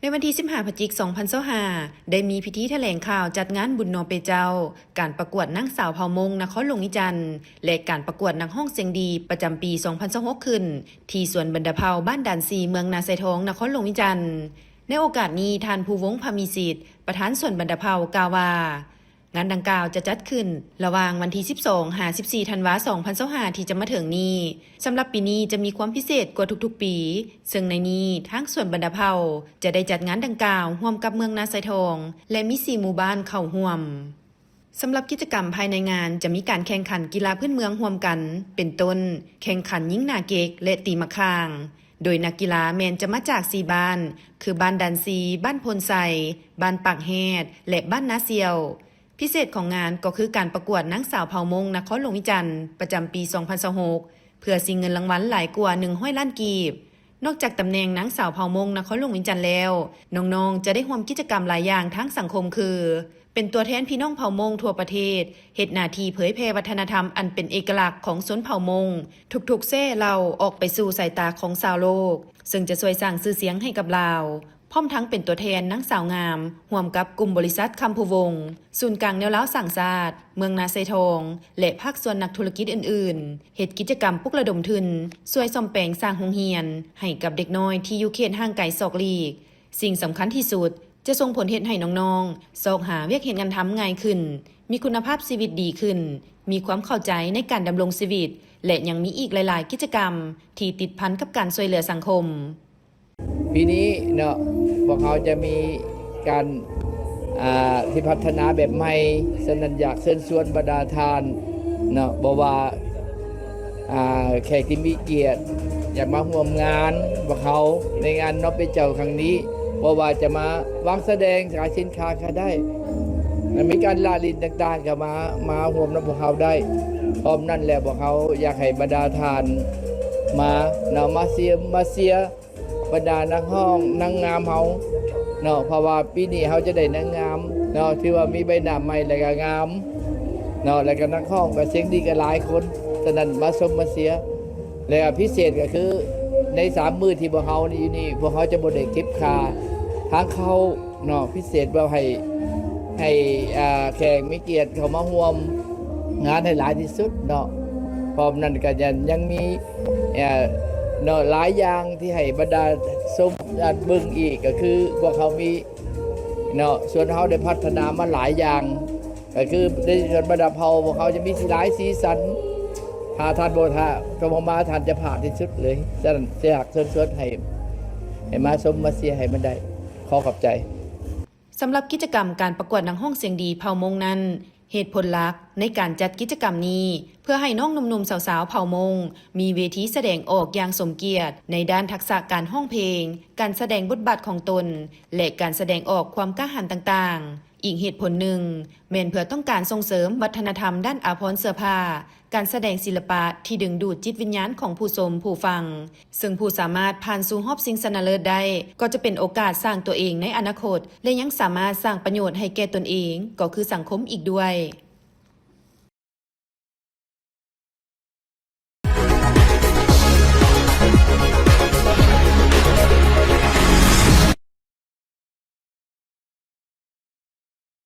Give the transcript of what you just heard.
ໃນວັນທີສິບຫ້າ ພະຈິກ ສອງພັນຊາວຫ້າ ໄດ້ມີພິທີຖະແຫຼງຂ່າວຈັດງານບຸນໜໍເປເຈົ້າ, ການປະກວດນາງສາວເຜົ່າມົ້ງນະຄອນຫຼວງວຽງຈັນ ແລະ ການປະກວດນັກຮ້ອງສຽງດີປະຈຳປີສອງພັນຊາວຫົກ ຂຶ້ນ ທີ່ສວນບັນດາເຜົ່າ ບ້ານດານຊີ ເມືອງນາຊາຍທອງ ນະຄອນຫຼວງວຽງຈັນ. ໃນໂອກາດນີ້, ທ່ານ ພູວົງ ພາມີສິດ ປະທານສວນບັນດາເຜົ່າ ກ່າວວ່າ ງານດັ່ງກ່າວຈະຈັດຂຶ້ນລະຫວ່າງວັນທີສິບສອງ ຫາ ສິບສີ່ ທັນວາ ສອງພັນຊາວຫ້າ ທີ່ຈະມາເຖິງນີ້. ສຳລັບປີນີ້ຈະມີຄວາມພິເສດກວ່າທຸກໆປີ, ເຊິ່ງໃນນີ້ທາງສວນບັນດາເຜົ່າຈະໄດ້ຈັດງານດັ່ງກ່າວຮ່ວມກັບເມືອງນາຊາຍທອງ ແລະ ມີສີ່ໝູ່ບ້ານເຂົ້າຮ່ວມ. ສຳລັບກິດຈະກຳພາຍໃນງານຈະມີການແຂ່ງຂັນກິລາພື້ນເມືອງຮ່ວມກັນ ເປັນຕົ້ນ ແຂ່ງຂັນຍິງໜາເກັກ ແລະ ຕີໝາກຂ່າງ, ໂດຍນັກກິລາແມ່ນຈະມາຈາກສີ່ບ້ານ ຄື ບ້ານດານຊີ, ບ້ານໂພນໄຊ, ບ້ານປາກແຮດ ແລະ ບ້ານນາສ່ຽວ. ພິເສດຂອງງານກໍຄືການປະກວດນາງສາວເຜົ່າມົ້ງນະຄອນຫຼວງວຽງຈັນ ປະຈຳປີສອງພັນຊາວຫົກ ເພື່ອຊິງເງິນລາງວັນຫຼາຍກວ່າໜຶ່ງຮ້ອຍລ້ານກີບ. ນອກຈາກຕຳແໜ່ງນາງສາວເຜົ່າມົ້ງນະຄອນຫຼວງວຽງຈັນແລ້ວ, ນ້ອງໆຈະໄດ້ຮ່ວມກິດຈະກຳຫຼາຍຢ່າງທາງສັງຄົມ ຄື ເປັນຕົວແທນພີ່ນ້ອງເຜົ່າມົ້ງທົ່ວປະເທດ, ເຮັດໜ້າທີ່ເຜີຍແຜ່ວັດທະນະທຳອັນເປັນເອກະລັກຂອງຊົນເຜົ່າມົ້ງ, ທຸກໆແຊເລົ່າອອກໄປສູ່ສາຍຕາຂອງຊາວໂລກ, ເຊິ່ງຈະຊ່ວຍສ້າງຊື່ສຽງໃຫ້ກັບລາວ. ພ້ອມທັງເປັນຕົວແທນນາງສາວງາມ ຮ່ວມກັບກຸ່ມບໍລິສັດຄຳພູວົງ, ສູນກາງແນວລາວສ້າງຊາດ, ເມືອງນາຊາຍທອງ ແລະ ພາກສ່ວນນັກທຸລະກິດອື່ນໆ ເຮັດກິດຈະກຳປຸກລະດົມທຶນ ຊ່ວຍສ້ອມແປງສ້າງໂຮງຮຽນໃຫ້ກັບເດັກນ້ອຍທີ່ຢູ່ເຂດຫ່າງໄກສອກຫຼີກ. ສິ່ງສຳຄັນທີ່ສຸດ, ຈະສົ່ງຜົນເຮັດໃຫ້ນ້ອງໆຊອກຫາວຽກເຮັດງານທຳງ່າຍຂຶ້ນ, ມີຄຸນນະພາບຊີວິດດີຂຶ້ນ, ມີຄວາມເຂົ້າໃຈໃນການດຳລົງຊີວິດ ແລະ ຍັງມີອີກຫຼາຍໆກິດຈະກຳທີ່ຕິດພັນກັບການຊ່ວຍເຫຼືອສັງຄົມ. ປີນີ້ເນາະ ພວກເຮົາຈະມີການ ອ່າ ທີ່ພັດທະນາແບບໃໝ່, ສະນັ້ນຢາກເຊີນຊວນບັນດາທ່ານເນາະ ບໍ່ວ່າ ອ່າ ແຂກທີ່ມີກຽດຢາກມາຮ່ວມງານພວກເຮົາໃນງານນ້ອງເປັນເຈົ້າຄັ້ງນີ້, ບໍ່ວ່າຈະມາວາງສະແດງຂາຍສິນຄ້າກໍໄດ້, ແລະ ມີການລະຫຼິ້ນຕ່າງໆກໍມາ ມາຮ່ວມນຳພວກເຮົາໄດ້. ພ້ອມນັ້ນແລ້ວ ພວກເຮົາຢາກໃຫ້ບັນດາທ່ານມາເນາະ ມາຊຽມ ມາເຊຍ ບັນດານັກຮ້ອງນາງງາມເຮົາເນາະ ເພາະວ່າປີນີ້ເຮົາຈະໄດ້ນາງງາມເນາະ ຖືວ່າມີໃບໜ້າໃໝ່ ແລະກະງາມເນາະ ແລະກະນັກຮ້ອງກະສຽງດີກະຫຼາຍຄົນ. ສະນັ້ນມາຊົມມາເຊຍ ແລະກະພິເສດກະຄືໃນສາມມື້ທີ່ພວກເຮົາຢູ່ນີ້ ພວກເຮົາຈະບໍ່ໄດ້ເກັບຄ່າທາງເຂົ້າເນາະ ພິເສດເພື່ອໃຫ້ ໃຫ້ ອ່າ ແຂກມີກຽດເຂົ້າມາຮ່ວມງານໃຫ້ຫຼາຍທີ່ສຸດເນາະ. ພ້ອມນັ້ນກະຍັງ ຍັງມີ ເອີ ເນາະ ຫຼາຍຢ່າງທີ່ໃຫ້ບັນດາຊົມ ອັນ ເບິ່ງອີກ ກໍຄືພວກເຮົາມີເນາະ ສ່ວນເຮົາໄດ້ພັດທະນາມາຫຼາຍຢ່າງ ກໍຄືໃນສ່ວນບັນດາເຜົ່າ ພວກເຮົາຈະມີຫຼາຍສີສັນ. ຖ້າທ່ານບໍ່ ຖ້າທ່ານບໍ່ມາ ທ່ານຈະພາດທີ່ສຸດເລີຍ. ສະນັ້ນ ຢາກເຊີນຊວນໃຫ້ ໃຫ້ມາຊົມມາເຊຍໃຫ້ມັນໄດ້. ຂໍຂອບໃຈ. ສຳລັບກິດຈະກຳການປະກວດນັກຮ້ອງສຽງດີເຜົ່າມົ້ງນັ້ນ, ເຫດຜົນຫຼັກໃນການຈັດກິດຈະກຳນີ້ ເພື່ອໃຫ້ນ້ອງໜຸ່ມໆສາວໆເຜົ່າມົ້ງ ມີເວທີສະແດງອອກຢ່າງສົມກຽດໃນດ້ານທັກສະການຮ້ອງເພງ, ການສະແດງບົດບາດຂອງຕົນ ແລະ ການສະແດງອອກຄວາມກ້າຫານຕ່າງໆ. ອີກເຫດຜົນໜຶ່ງ ແມ່ນເພື່ອຕ້ອງການສົ່ງເສີມວັດທະນະທຳດ້ານອາພອນເສື້ອຜ້າ, ການສະແດງສິລະປະທີ່ດຶງດູດຈິດວິນຍານຂອງຜູ້ຊົມຜູ້ຟັງ, ເຊິ່ງຜູ້ສາມາດຜ່ານສູ່ຮອບຊິງຊະນະເລີດໄດ້ ກໍຈະເປັນໂອກາດສ້າງຕົວເອງໃນອະນາຄົດ ແລະ ຍັງສາມາດສ້າງປະໂຫຍດໃຫ້ແກ່ຕົນເອງ ກໍຄືສັງຄົມອີກດ້ວຍ.